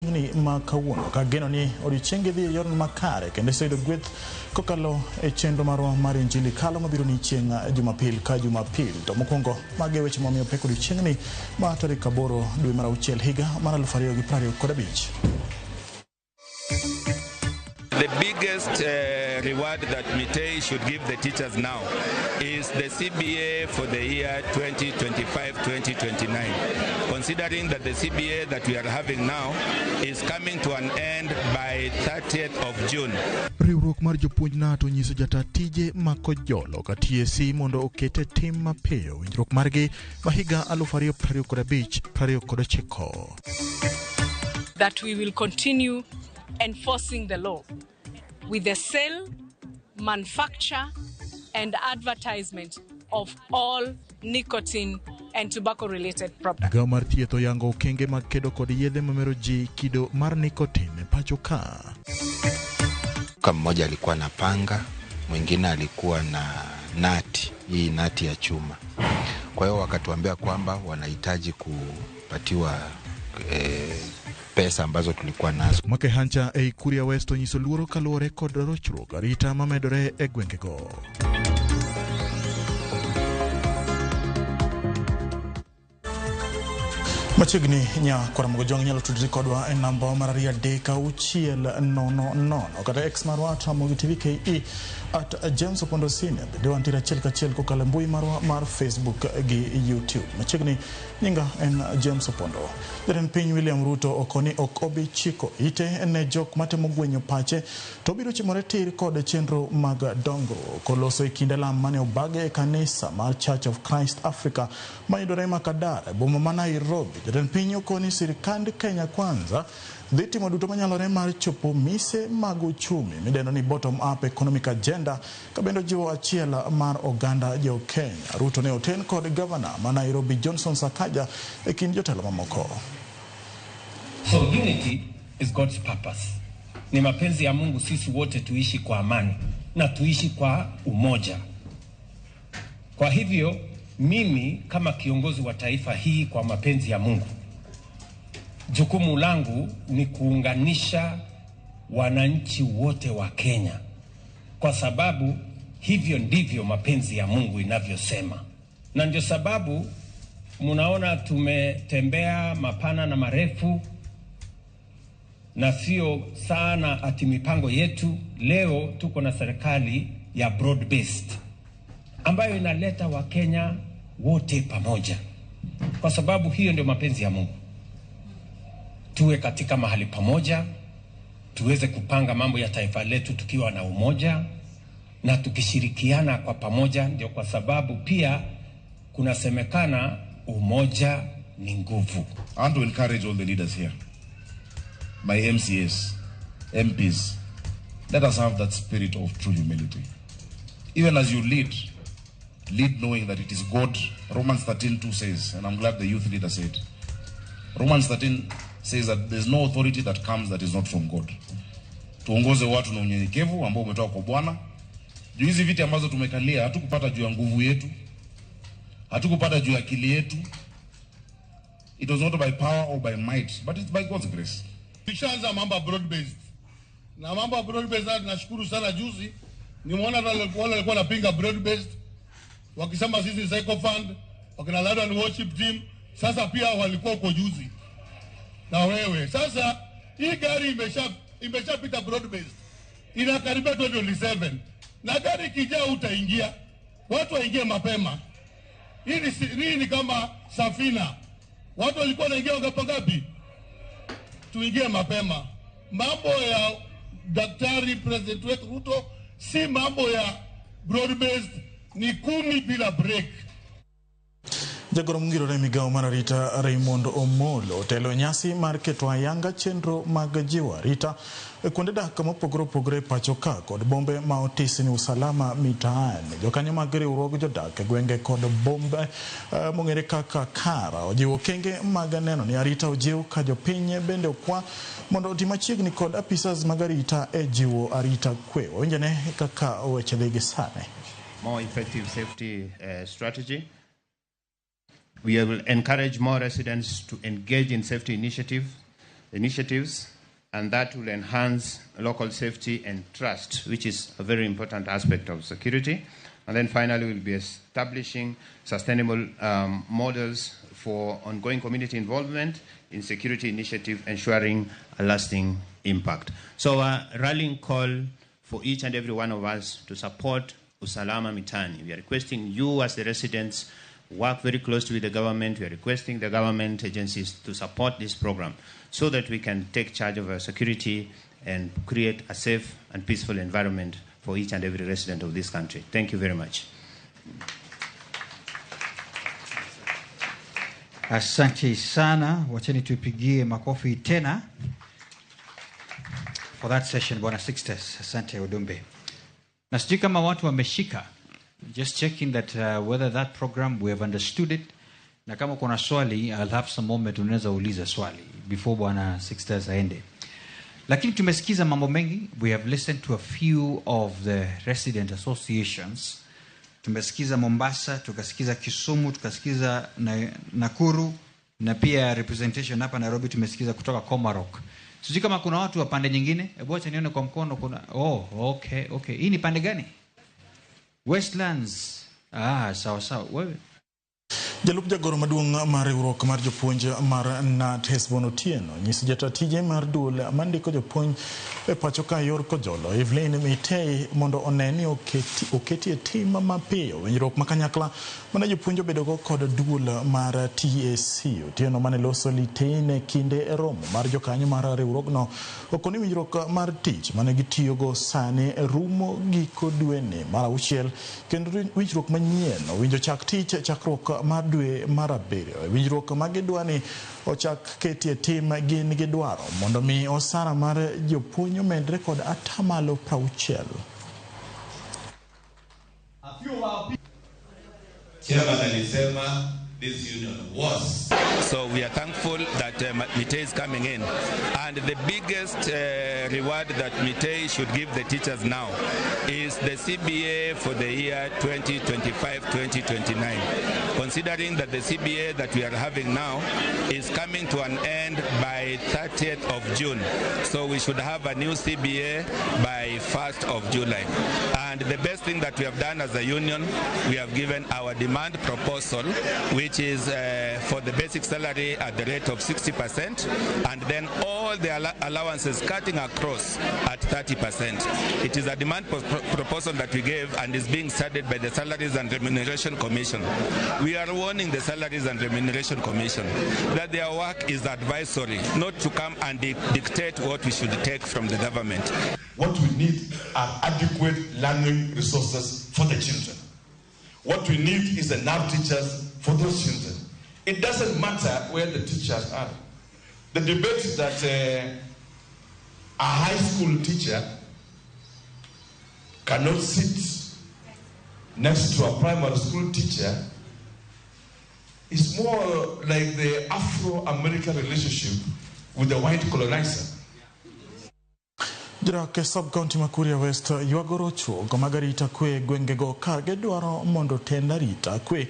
Ni ma kawuono ka geno ni odiechiengi dhi e yorno makare kendo iseyudo gweth kokalo e chenro marwa mar Injili Kalo mabiro ni chieng' Jumapil ka Jumapil. To mokwongo magi e weche mamiyo pek odiechieng'ni ma tarik 8 dwe mar auchiel higa mar 2025. The biggest reward that Mitei should give the teachers now is the CBA for the year 2025-2029. Considering that the CBA that we are having now is coming to an end by 30th of June. Riwruok mar jopuonj NATO onyiso jata tije ma Kojolo ka TSC mondo oket e tim mapiyo winjruok margi ma higa 2025 29. That we will continue enforcing the law with the sale, manufacture, and advertisement of all nicotine and tobacco related products. Migawo mar thieth oyango okenge mag kedo kod yedhe mamero ji kido mar nicotine e pacho ka. Ka mmoja alikuwa na panga, mwingine alikuwa na nati, hii nati ya chuma. Kwa hiyo wakatuambia kwamba wanahitaji kupatiwa pesa ambazo tulikuwa nazo. Makehancha ei Kuria West onyiso luoro kaluwore kod rochruok arita mamedore e gwengego. Machiegni nya Kwaramogo Jwang' inyalo tudri kodwa e namba mar 23600 kata X marwa at Ramogi TV KE at James Opondo Senior. Bende wantiere achiel kachiel kokalo e mbui marwa mar Facebook gi YouTube. Machiegni nyinga en James Opondo. Jatend piny William Ruto okoni ok obi chiko ite ne jok matemo gwenyo pache to obiro chimore tir kod chenro mag dongruok. Oloso e kinde lam mane obage e kanisa mar Church of Christ Africa mayudore Makadara e boma ma Nairobi. Jatend piny okoni sirikand Kenya Kwanza dhi timo duto manyalore mar chopo mise mag uchumi midendo ni bottom up economic agenda ka bende ojiwo achiel mar oganda jo Kenya. Ruto ne oten kod gavana ma Nairobi Johnson Sakaja e kind jotelo mamoko. So unity is God's purpose. Ni mapenzi ya Mungu sisi wote tuishi kwa amani na tuishi kwa umoja. Kwa hivyo mimi kama kiongozi wa taifa hii kwa mapenzi ya Mungu, jukumu langu ni kuunganisha wananchi wote wa Kenya, kwa sababu hivyo ndivyo mapenzi ya Mungu inavyosema. Na ndio sababu munaona tumetembea mapana na marefu, na sio sana ati mipango yetu. Leo tuko na serikali ya broad based ambayo inaleta Wakenya wote pamoja, kwa sababu hiyo ndio mapenzi ya Mungu. Tuwe katika mahali pamoja, tuweze kupanga mambo ya taifa letu tukiwa na umoja na tukishirikiana kwa pamoja. Ndio kwa sababu pia kunasemekana umoja ni nguvu. I want to encourage all the leaders here, my MCAs, MPs, let us have that spirit of true humility. Even as you lead, lead knowing that it is God. Romans 13:2 says, and I'm glad the youth leader said, Romans 13 says that there's no authority that comes that is not from God. Tuongoze watu na unyenyekevu ambao umetoka kwa Bwana. Juu hizi viti ambazo tumekalia hatukupata juu ya nguvu yetu, hatukupata juu ya akili yetu. It was not by power or by might, but it's by God's grace. Tulishaanza mambo ya broad based. Na mambo ya broad based tunashukuru sana. Juzi nimeona wale walikuwa wanapinga broad based wakisema sisi sycophant, wakina London worship team. Sasa pia walikuwa huko juzi na wewe. Sasa hii gari imeshapita broad based, inakaribia 2027, na gari ikijaa utaingia, watu waingie mapema. Hii ni kama safina, watu walikuwa wanaingia wangapi ngapi? Tuingie mapema. Mambo ya daktari president wetu Ruto si mambo ya broad based, ni 10 bila break. Jagoro mongirore e migawo mar arita Raymond Omolo otelo e nyasi mar keto ayanga chenro mag jiwo arita e kuonde dak mopogore opogore e pacho ka kod bombe ma otisi ni usalama mitaani. Jokanyo mag riwruog jodak e gwenge kod bombe mong'ere kaka Kara ojiwo okenge mag neno ni arita ojiw ka jopiny bende okwa mondo oti machiegni kod apisas mag arita e jiwo arita kwe. Wawinjane kaka weche dhi gi sani. More effective safety strategy. We will encourage more residents to engage in safety initiatives initiatives, and that will enhance local safety and trust, which is a very important aspect of security. And then finally, we'll be establishing sustainable models for ongoing community involvement in security initiative, ensuring a lasting impact. So a rallying call for each and every one of us to support Usalama Mitaani. We are requesting you as the residents work very closely with the government. We are requesting the government agencies to support this program so that we can take charge of our security and create a safe and peaceful environment for each and every resident of this country. Thank you very much. Asante sana, wacheni tupigie makofi tena for that session, Bwana Sixtus. Asante Odumbe. Na sijui kama watu wameshika, just checking that whether that program we have understood it. Na kama kuna swali, I'll have some moment unaweza uliza swali before Bwana Sixtus aende. Lakini tumesikiza mambo mengi. We have listened to a few of the resident associations. Tumesikiza Mombasa, tukasikiza Kisumu, tukasikiza Nakuru, na pia representation hapa Nairobi tumesikiza kutoka Komarok. Sijui kama kuna watu wa pande nyingine. Hebu acha nione kwa mkono kuna. Oh, okay, okay. Hii ni pande gani? Westlands. Ah, sawa sawa. Wewe. Jalup jagoro maduong' mar riwruok mar jopuonj mar KNUT Hesbon Otieno nyiso jata tije mar duol mandiko jopuonj e pacho ka yor Kojolo Evelyn Mitei mondo one ni oketi e tim mapiyo winjruok ma kanyakla mane jopuonj obedogo kod duol mar TSC. Otieno mane loso Litein kinde romo mar jokanyo mar riwruogno okoni winjruok mar tich mane gitiyogo sani rumo giko dweni mar auchiel kendo winjruok manyien owinjo chak tich chakruok mar dwe mar abiriyo. Winjruok magidwa ni ochak ketie tim gin gidwaro mondo mi osara mar jopuonj omedre kod 60%. Chairman alisema this union was. So we are thankful that Mitei is coming in. And the biggest reward that Mitei should give the teachers now is the CBA for the year 2025-2029. Considering that the CBA that we are having now is coming to an end by 30th of June. So we should have a new CBA by 1st of July. And the best thing that we have done as a union, we have given our demand proposal, which is for the basic salary at the rate of 60%, and then all the allowances cutting across at 30%. It is a demand proposal that we gave and is being studied by the Salaries and Remuneration Commission. We are warning the Salaries and Remuneration Commission that their work is advisory, not to come and dictate what we should take from the government. What we need are adequate learning resources for the children. What we need is enough teachers for those children. It doesn't matter where the teachers are. The debate that a high school teacher cannot sit next to a primary school teacher is more like the Afro-American relationship with the white colonizer. Jodak e sub-county ma Kuria West ywago rochruok mag arita kwe gwengego ka gidwaro mondo tend arita kwe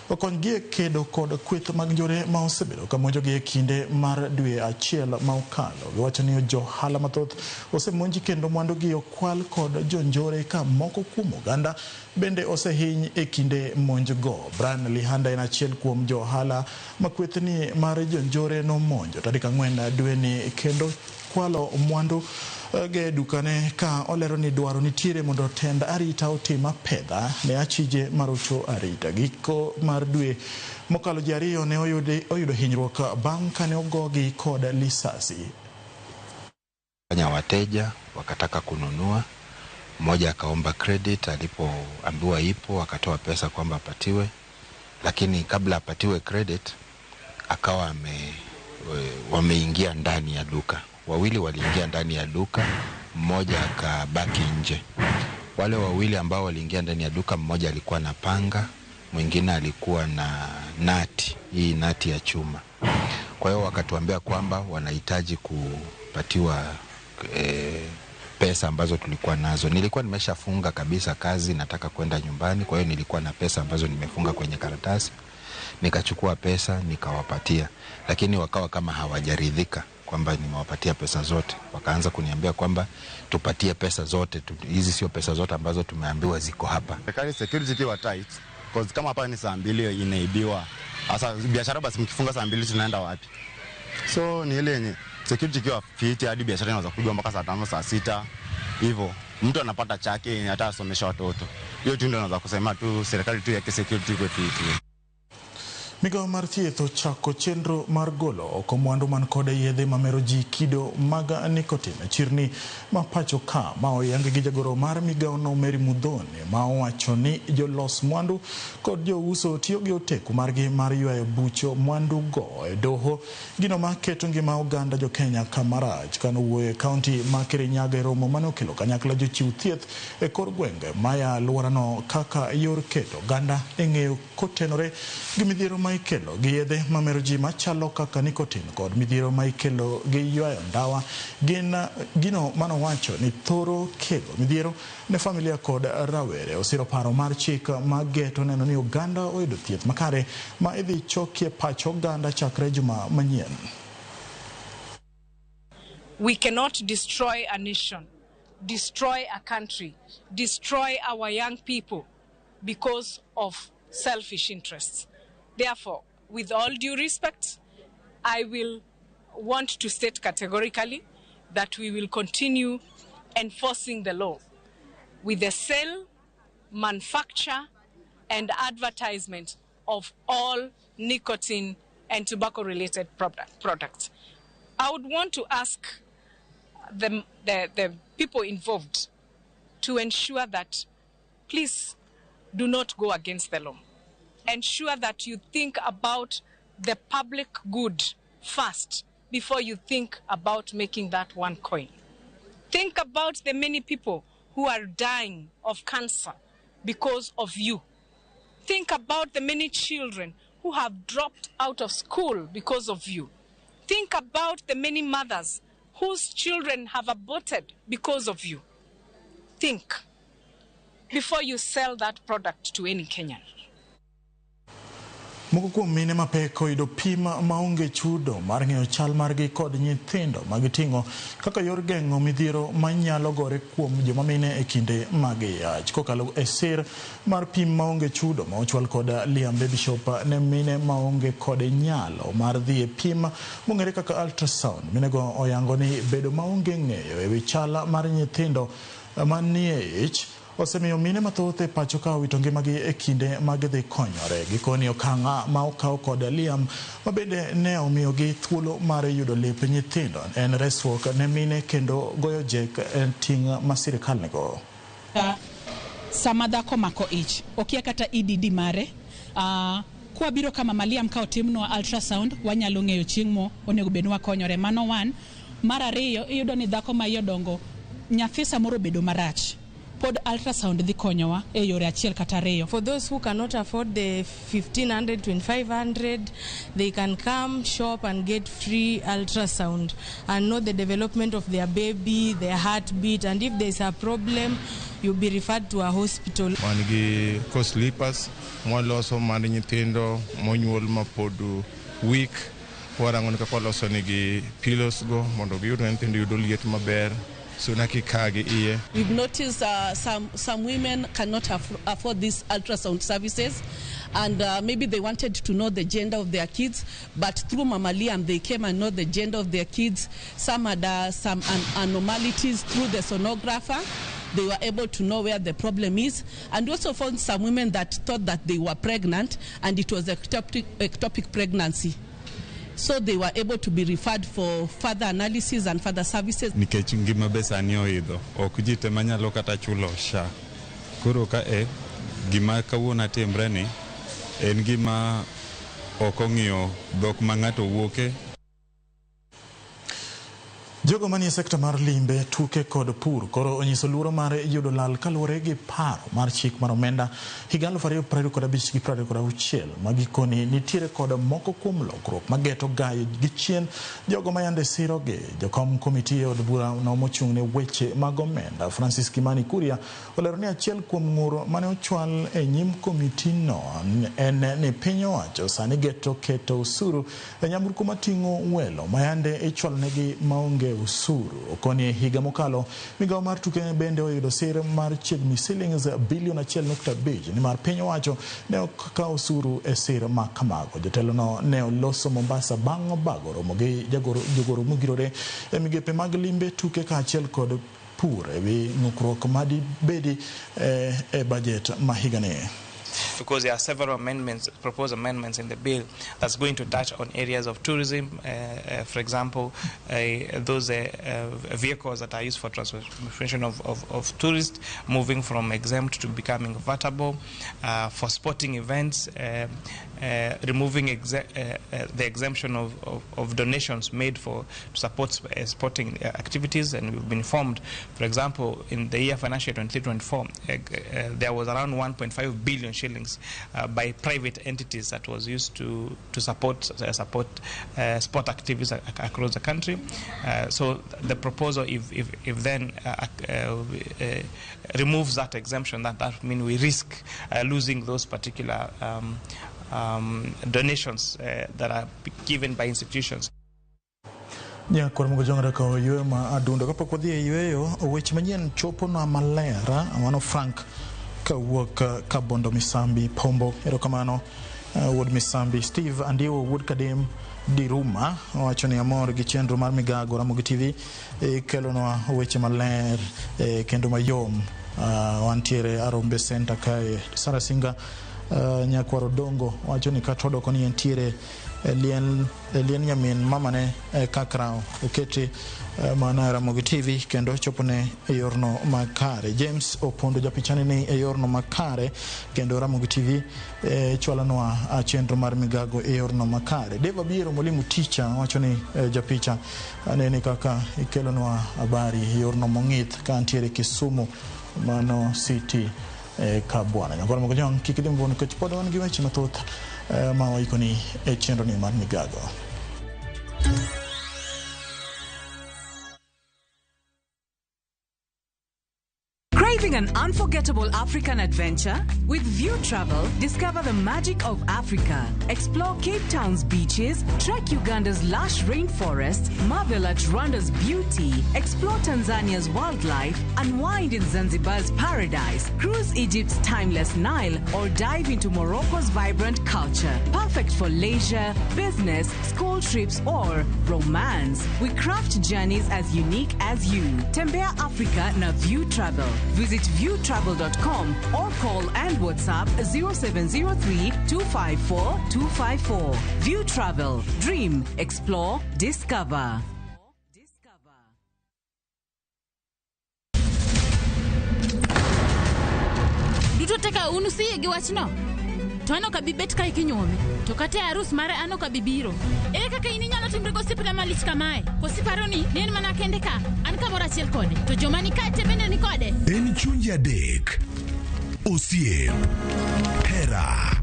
okonygi e kedo kod kweth mag njore ma osebedo ka monjogi e kinde mar dwe achiel ma okalo. Giwacho ni johala mathoth osemonji kendo mwandugi okwal kod jonjore ka moko kuom oganda bende osehiny e kinde monjgo. Brian Lihanda en achiel kuom johala ma kwethni mar jonjore nomonjo tarik 4 dweni kendo kwalo mwandu ge dukane ka olero ni dwaro nitiere mondo tend arita otim apedha ne achije marocho arita. Giko mar dwe mokalo ji ariyo ne oyudo hinyruok bang' kane ogogi kod lisasi. Fanya wateja wakataka kununua, mmoja akaomba credit, alipoambiwa ipo akatoa pesa kwamba apatiwe, lakini kabla apatiwe credit akawa wameingia ndani ya duka. Wawili waliingia ndani ya duka, mmoja akabaki nje. Wale wawili ambao waliingia ndani ya duka, mmoja alikuwa na panga, mwingine alikuwa na nati, hii nati ya chuma. Kwa hiyo wakatuambia kwamba wanahitaji kupatiwa pesa ambazo tulikuwa nazo. Nilikuwa nimeshafunga kabisa kazi, nataka kwenda nyumbani, kwa hiyo nilikuwa na pesa ambazo nimefunga kwenye karatasi. Nikachukua pesa nikawapatia, lakini wakawa kama hawajaridhika. Kwa kwamba nimewapatia pesa zote. Wakaanza kuniambia kwamba tupatie pesa zote, hizi sio pesa zote ambazo tumeambiwa ziko hapa. Serikali security ikiwa tight, cause kama hapa ni saa 2 inaibiwa. Sasa biashara basi mkifunga saa 2 tunaenda wapi? So ni ile yenye security ikiwa fiti hadi biashara inaweza kupigwa mpaka saa 5, saa 6 hivyo. Mtu anapata chake yenye hata asomesha watoto. Hiyo tu ndio naweza kusema tu serikali tu yake security iko fiti. Migawo mar thieth ochako chenro mar golo oko mwandu man kod yedhe mamero ji kido mag nicotine e chirni ma pacho ka, ma oyang gi jagoro mar migawono, Mary Muthoni, ma owacho ni jolos mwandu kod jouso tiyo gi oteku margi mar ywayo bucho mwandu go e doho, gino ma keto ngima oganda jokenya kamarach. Kanowuoyo e kaunti ma Kirinyaga e romo mane okelo kanyakla jochiw thieth e kor gwenge maya alworano kaka yor keto oganda e ng'eyo kotenore gi midhiero ma ikelo gi yedhe mamero ji machalo kaka nicotine kod midhiero ma ikelo gi ywayo ndawa, gin gino manowacho ni thoro kelo midhiero ne familia kod rawere. Osiro paro mar chik ma geto neno ni oganda oyudo thieth makare ma idhi chokie pach oganda chakre juma manyien. We cannot destroy a nation, destroy a country, destroy our young people because of selfish interests. Therefore, with all due respect, I will want to state categorically that we will continue enforcing the law with the sale, manufacture, and advertisement of all nicotine and tobacco related products. I would want to ask the people involved to ensure that, please, do not go against the law. Ensure that you think about the public good first before you think about making that one coin. Think about the many people who are dying of cancer because of you. Think about the many children who have dropped out of school because of you. Think about the many mothers whose children have aborted because of you. Think before you sell that product to any Kenyan. Moko kuom mine mapek oyudo pim maonge chudo mar ng'eyo chal margi kod nyithindo magiting'o kaka yor geng'o midhiero manyalo gore kuom joma mine e kinde mag yach, kokalo e sir mar pim maonge chudo ma ochwal kod Liam Baby Shop ne mine maonge kod nyalo mar dhi e pim mong'ere kaka ultrasound. Minego oyango ni bedo maonge ng'eyo ewi chal mar nyithindo manie ich osemiyo mine mathoth e pacho ka owito ngimagi e kinde mag dhi konyore. Gikoni okang' ma okaw kod Liam, ma bende ne omiyogi thuolo mar yudo lep nyithindo, en resruok ne mine kendo goyo jek en ting' ma sirikal nigo. Sama dhako mako ich okia kata EDD mare, kwabiro kama Maliam ka otimnwa ultrasound, wanyalo ng'eyo chieng' mo onego bed ni wakonyore. Mano one. Mar ariyo, iyudo ni dhako ma iye odongo, nyathi samoro obedo marach, pod ultrasound dhi konyowa e yore achiel kata ariyo. For those who cannot afford the 1500, 2500, they can come shop and get free ultrasound and know the development of their baby, their heartbeat, and if there's a problem, you'll be referred to a hospital. Wan gi co-sleepers mwaloso mar nyithindo monyuol mapod weak. Warango ni kaka waloso nigi pillows go mondo giyud nyithindo yudo liet maber, suna kik kagi iye. We've noticed some women cannot afford these ultrasound services, and maybe they wanted to know the gender of their kids, but through Mama Liam they came and know the gender of their kids. Some had some anomalies. Through the sonographer, they were able to know where the problem is. And we also found some women that thought that they were pregnant, and it was ectopic pregnancy. So they were able to be referred for further analysis and further services. Nikech ngima be sani oidho, ok ji te manyalo kata chulo SHA. Koro ka e gima kawuono timre ni en gima ok ong'iyo dhok ma ng'ato wuoke. Jogo manie sekta mar limbe, tuke kod pur koro onyiso luoro mar yudo lal kaluwore gi paro mar chik mar omenda higa 2025 gi 26 ma gikoni nitiere kod moko kuom lokruok mageto gayo gi chien jogo ma yande sirogi. Jakom komiti e od bura no mochung' ne weche mag omenda Francis Kimani Kuria olero ni achiel kuom ng'ur mane ochwal e nyim komitino en ni piny owacho sani geto keto osuru e nyamburko mating'o welo ma yande ichwalonegi maonge osuru. Okoni e higa mokalo migawo mar tuke bende oyudo sir mar chiegni silings bilion 1.5 nimar piny owacho ne ok kaw osuru e sir ma kamago. Jatelono ne oloso Mombasa bang' bago romo gi jogoro mogirore e migepe mag limbe, tuke kaachiel kod pur ewi ng'ukruok madibedi e bajet ma higani. Because there are several amendments, proposed amendments in the bill that's going to touch on areas of tourism, for example, those vehicles that are used for transportation of tourists moving from exempt to becoming vatable, for sporting events, removing the exemption of donations made for to support sporting activities. And we've been informed, for example, in the year financial 23-24, there was around 1.5 billion shillings by private entities that was used to support sport activities across the country. So the proposal, if then removes that exemption, that means we risk losing those particular donations that are given by institutions. Nyakwar Mogo ka yweyo ma adundo kapok wadhi e yweyo weche manyien choponwa maler. Mano Frank kawuok Kabondo Misambi Pombo, erokamano wuod Misambi. Steve Andiwo wuod Kadem Diruma owacho ni amor gi chenro mar migago Ramogi TV kelonwa weche maler kendo mayom. Wantiere Arombe Center kae. Sara Singa nyakwar Odongo wacho ni kata odoko ni entiere e lien nyamin mamane Kakrao oketi mana Ramogi TV kendo chopone e yorno makare. James Opondo japichani ni e yorno makare kendo Ramogi TV chwalonwa chenro mar migago e yorno makare. Deva Biero Mwalimu Ticha wacho ni japicha anene kaka ikelonwa habari e yorno mong'ith ka antiere Kisumu mano city Kabwana. Nyakwar Mogo Jong kik idhi mabor nikech pod wan gi weche mathoth ma waikoni e chenro ni mar migago. Craving an unforgettable African adventure? With View Travel, discover the magic of Africa. Explore Cape Town's beaches, trek Uganda's lush rainforests, marvel at Rwanda's beauty, explore Tanzania's wildlife, unwind in Zanzibar's paradise, cruise Egypt's timeless Nile, or dive into Morocco's vibrant culture. Perfect for leisure, business, school trips, or romance. We craft journeys as unique as you. Tembea Africa na View Travel. Visit viewtravel.com or call and WhatsApp 0703 254 254. View Travel. Dream, explore, discover. Duto teka unu siye gi wachno. To an ok abi bet kae kinyuome. To kata e arus mare an ok abi biro. Ere kaka in inyalo timri gosiepna malich kamae? Koso iparo ni en mana kende ka? An kamoro achiel kode. To joma ni kae te bende ni kode. En chunje adek, osiep, hera,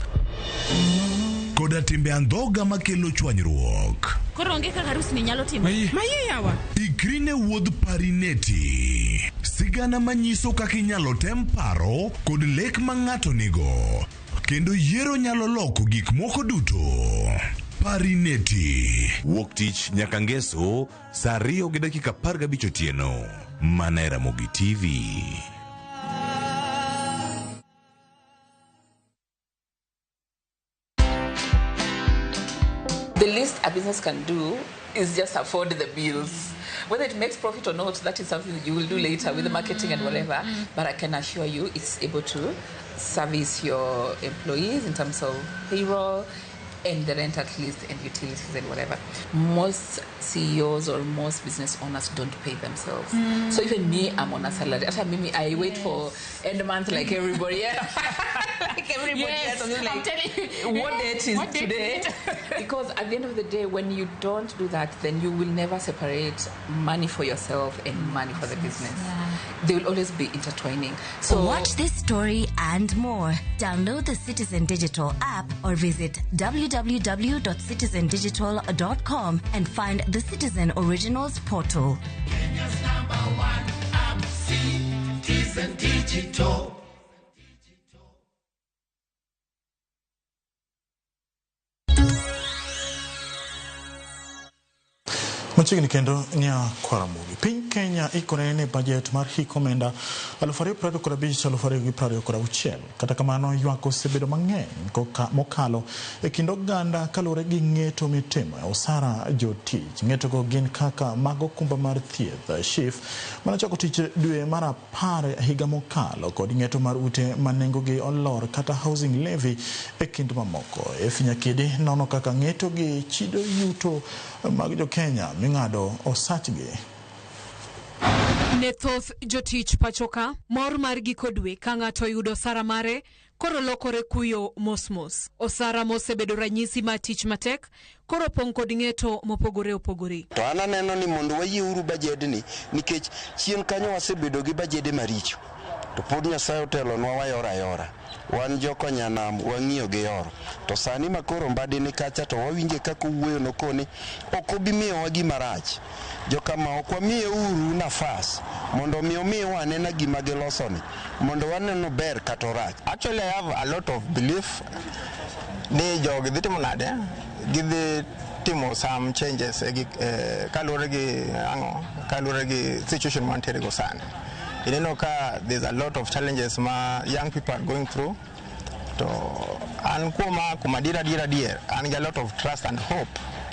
koda timbe andhoga makelo chwanyruok. Koro onge kaka arus ni nyalo timore. Maye yawa. Ikri ne wuodh Parineti. Sigana manyiso kaka inyalo tem paro kod lek ma ng'ato nigo. Kendo yiero nyalo loko gik moko duto. Parineti. Wuok tich nyaka ngeso saa 2:15 otieno. Mana e Ramogi TV. The least a business can do is just afford the bills. Whether it makes profit or not, that is something that you will do later with the marketing and whatever. But I can assure you it's able to service your employees in terms of payroll, And the rent at least, and utilities and whatever. Most CEOs or most business owners don't pay themselves. So even me, I'm on a salary. After me, I wait for end month like everybody else. Like everybody else. I'm just like, I'm telling you. What date is What date today? is it? Because at the end of the day, when you don't do that, then you will never separate money for yourself and money for the business. They will always be intertwining. So watch this story and more. Download the Citizen Digital app or visit www.citizendigital.com and find the Citizen Originals portal. Kenya's number one app, Citizen Digital. Machiegni kendo Nyakwaramogi. Piny Kenya ikore ne bajet mar hik omenda 2025-2026. Kata kamano ywak osebedo mang'eny mokalo e kind oganda kaluwore gi ng'eto mitimo e osara jotich. Ng'etogo gin kaka mag okumba mar thieth SHIF manochako tich dwe mar 10 higa mokalo kod ng'eto mar ute ma nengogi olor kata housing levy e kind mamoko. Efi Nyakidi nono kaka ng'eto gi chido yuto mag jo Kenya ming'ado osachgi. Ne thoth jotich pachoka, mor mar giko dwe ka ng'ato yudo osara mare koro lokore kuyo mosmos. Osara mosebedo ranyisi mar tich matek koro pong' kod ng'eto mopogore opogore. To an aneno ni mondo wayieuru bajedni nikech chien kanyo wasebedo gi bajede maricho. To pod Nyasaye otelonwa wayora ayora. Wan jokonyanam wang'iyo gi yoro. To sani makoro Mbadi ni kacha to wawinje kaka owuoyo nokoni ok obi miyowa gima rach. Jokama ok wamiye uru nafas mondo mi omiwa anena gima gilosoni mondo waneno ber kata orach. Actually I have a lot of belief ni jogi dhi timo nade, gidhi timo some changes kaluwore gi ang'o, kaluwore gi situation mantiere go sani. Ineno ka there's a lot of challenges ma young people are going through. To an kuoma kuom adier adier adier, an gi a lot of trust and hope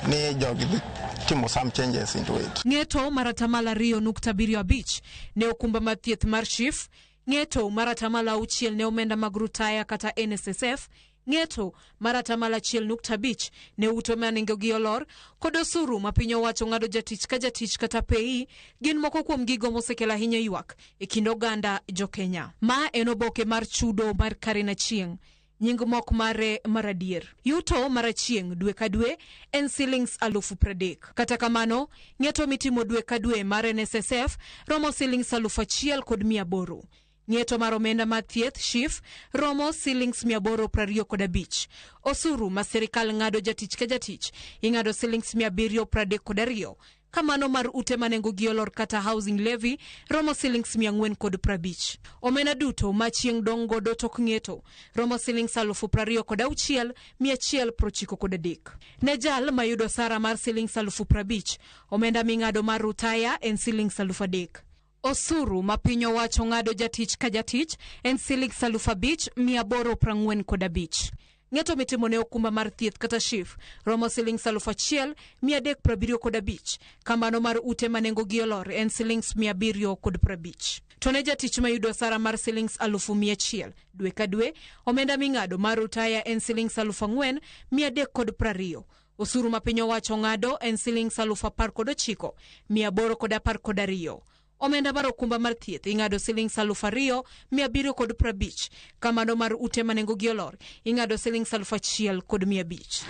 ni jogi dhi timo some changes into it. Ng'eto mar 2.75% ne okumba mar thieth mar SHIF, ng'eto mar 6% ne omenda mag rutaya kata NSSF, ng'eto mar 1.5% ne ute ma nengogi olor, kod osuru ma piny owacho ng'ado jatich ka jatich kata PAYE gin moko kuom gigo mosekelo ahinya ywak e kind oganda jo-Kenya. Ma en oboke mar chudo mar Karen Achieng'. Nying mok mare mar adier. Yuto mar Achieng' dwe ka dwe en silings 30,000. Kata kamano, ng'eto mitimo dwe ka dwe mar NSSF romo silings 1,800. Ng'eto mar omenda mar thieth SHIF romo silings 825. Osuru ma sirikal ng'ado jatich ka jatich ing'ado silings 732. Kamano mar ute ma nengogi olor kata housing levy romo silings 450. Omenda duto ma Achieng' dong' godo tok ng'eto romo silings 26,193. Ne jal mayudo osara mar silings 50,000, omenda ming'ado mar rutaya en silings 3,000. Osuru ma piny owacho ng'ado jatich ka jatich en silings 5,845. Ng'eto mitimo ne okumba mar thieth kata SHIF romo silings 1,375. Kamano mar ute ma nengogi olor en silings 750. To ne jatich mayudo osara mar silings 100,000 dwe ka dwe, omenda ming'ado mar rutaya en silings 4,320. Osuru ma piny owacho ng'ado en silings 19,812. Omenda mar okumba mar thieth ing'ado silings 2,750. Kamano mar ute ma nengogi olor ing'ado silings 1,500.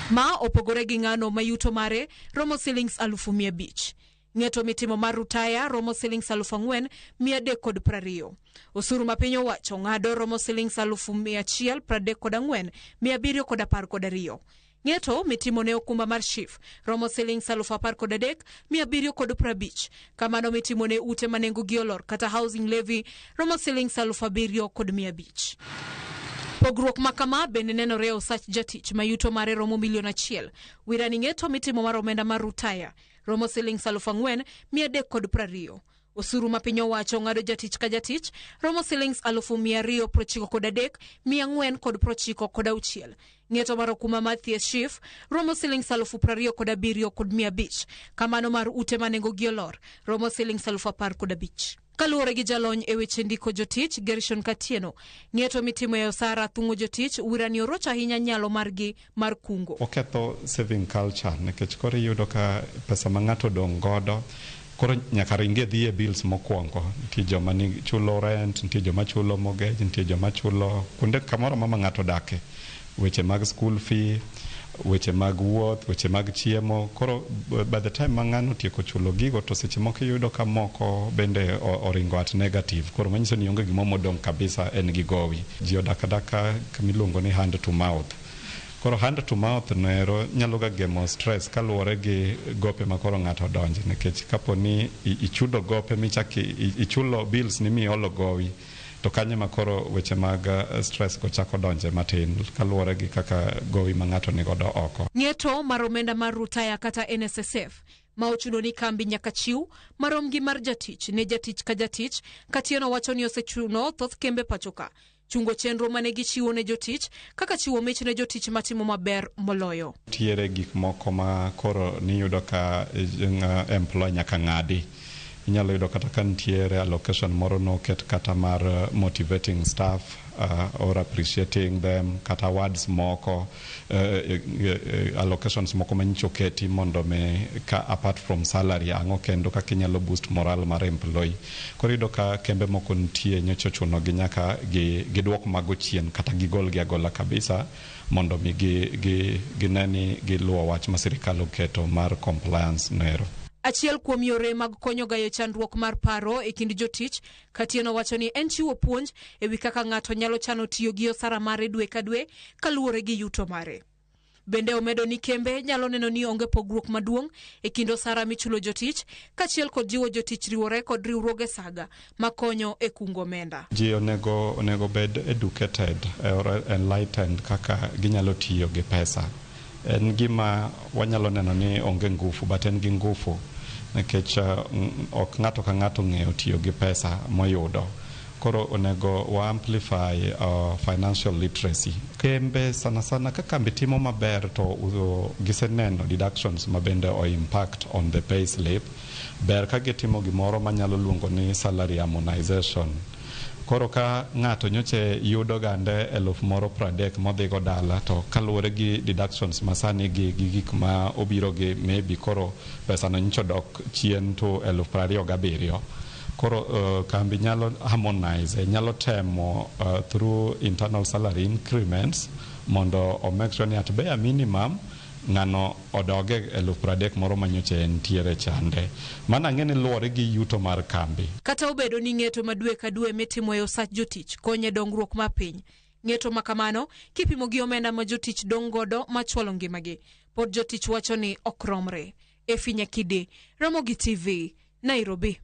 Ma opogore gi ng'ano ma yuto mare romo silings 500,000. Ng'eto mitimo mar rutaya romo silings 4,320. Osuru ma piny owacho ng'ado romo silings 134,712. Ng'eto mitimo ne okumba mar SHIF romo silings 13,750. Kamano mitimo ne ute ma nengogi olor kata housing levy romo silings 7,500. Pogruok ma kama bende nenore e osach jatich ma yuto mare romo 1 million. Wirani ng'eto mitimo mar omenda mar rutaya romo silings 4,320. Osuru ma piny owacho ng'ado jatich ka jatich romo silings 293,496. Ng'eto mar okumba mar thieth SHIF romo silings 27,500. Kamano mar ute ma nengogi olor romo silings 15,500. Kaluwore gi jalony e weche ndiko jotich Gershon Katieno, ng'eto mitimo e osara thung'o jotich wirani orocho ahinya nyalo margi mar kungo. Oketho saving culture nikech koro iyudo ka pesa ma ng'ato odong' godo koro nyaka ringe dhi e bills mokwongo. Nitie joma ni chulo rent, nitie joma chulo mortgage, nitie joma chulo kuonde kamoro amora ma ng'ato odake, weche mag school fee, weche mag wuoth, weche mag chiemo. Koro by the time ma ng'ano otieko chulo gigo to seche moko iyudo ka moko bende oringo at negative. Koro manyiso ni onge gimoro modong' kabisa, en gi gowi. Ji odak adaka kamiluongo ni hand to mouth. Koro hand to mouth noero nyalo ga gemo stress kaluwore gi gope ma koro ng'ato odonje, nikech kapo ni ichudo gope michak ichulo bills ni miolo gowi, to kanyo ma koro weche mag stress go chako donje matin kaluwore gi kaka gowi ma ng'ato nigodo oko. Ng'eto mar omenda mar rutaya kata NSSF ma ochuno ni kambi nyaka chiw marom gi mar jatich ne jatich ka jatich. Katieno wacho ni osechuno thoth kembe pachoka chungo chenro mane gichiwo ne jotich kaka chiwo mich ne jotich matimo maber moloyo. Nitiere gik moko ma koro niyudo ka employee nyaka ng'adi. Inyalo yudo kata ka nitiere allocation moro noket kata mar motivating staff or appreciating them, kata awards moko, allocations moko manyicho oketi mondo mi ka apart from salary ang'o kendo kaka inyalo boost morale mar employee. Koro iyudo ka kembe moko nitie nyocha ochuno gi nyaka giduok mago chien kata gigol gi agola kabisa mondo mi gine ni giluwo wach ma sirikal oketo mar compliance noero. Achiel kuom yore mag konyo gayo chandruok mar paro e kind jotich, Katieno wacho ni en chiwo puonj e wi kaka ng'ato nyalo chano tiyo gi osara mare dwe ka dwe kaluwore gi yuto mare. Bende omedo ni kembe nyalo neno ni onge pogruok maduong' e kind osara michulo jotich kaachiel kod jiwo jotich riwore kod riwruoge saga makonyo e kungo omenda. Ji onego bed educated or enlightened kaka ginyalo tiyo gi pesa. En gima wanyalo neno ni onge ngufu, but en gi ngufu nikech ok ng'ato ka ng'ato ong'eyo tiyo gi pesa moyudo. Koro onego wa amplify financial literacy. Kembe sana sana ka kambi timo maber to giseneno deductions ma bende o impact on the pay slip, ber ka gitimo gimoro manyalo luongo ni salary harmonization. Koro ka ng'ato nyoche yudo gande 30,000 modhigo dala, to kaluwore gi deductions masani gi gik ma obiro gi maybe koro pesano nyocha odok chien to 27,000. Koro kambi nyalo harmonize, nyalo temo through internal salary increments mondo o make sure ni at bare minimum ng'ano odoge 30,000 moro manyocha entiere chande. Mano ang'e ni luwore gi yuto mar kambi. Kata obedo ni ng'eto ma dwe ka dwe mitimo e osach jotich konyo e dongruok mar piny, ng'eto ma kamano kipimo gi omenda ma jotich dong' godo machwalo ngimagi, pod jotich wacho ni ok romre. Efi Nyakide, Ramogi TV, Nairobi.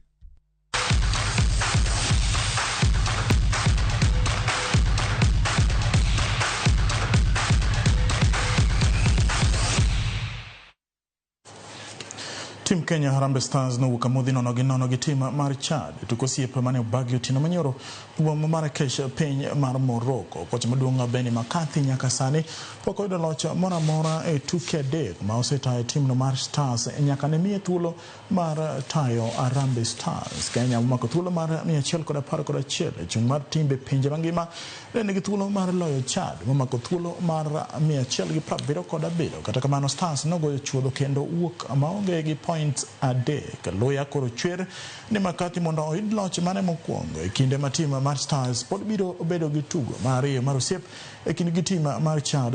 Tim Kenya Harambee Stars nowuok amodhi nono gi nono gi tim mar Chad e tuk osiep mane obagi otieno manyoro e boma ma Marrakech piny mar Morocco. Kocha maduong' Benni McCarthy nyaka sani pok oyudo loch moro amora e tuke 3 ma osetayo timno mar Stars nyaka ne miye thuolo mar tayo Harambee Stars. Kenya omako thuolo mar 111 e chung' mar timbe pinje mangima ne nigi thuolo mar loyo Chad momako thuolo mar 177. Kata kamano Stars nogoyo chuodho kendo wuok maonge gi point 3. Luya koro chwer ni McCarthy mondo oyud loch mare mokwongo e kinde ma tim mar Stars pod biro bedo gi tugo mar ariyo mar osiep e kind gi tim mar Chad.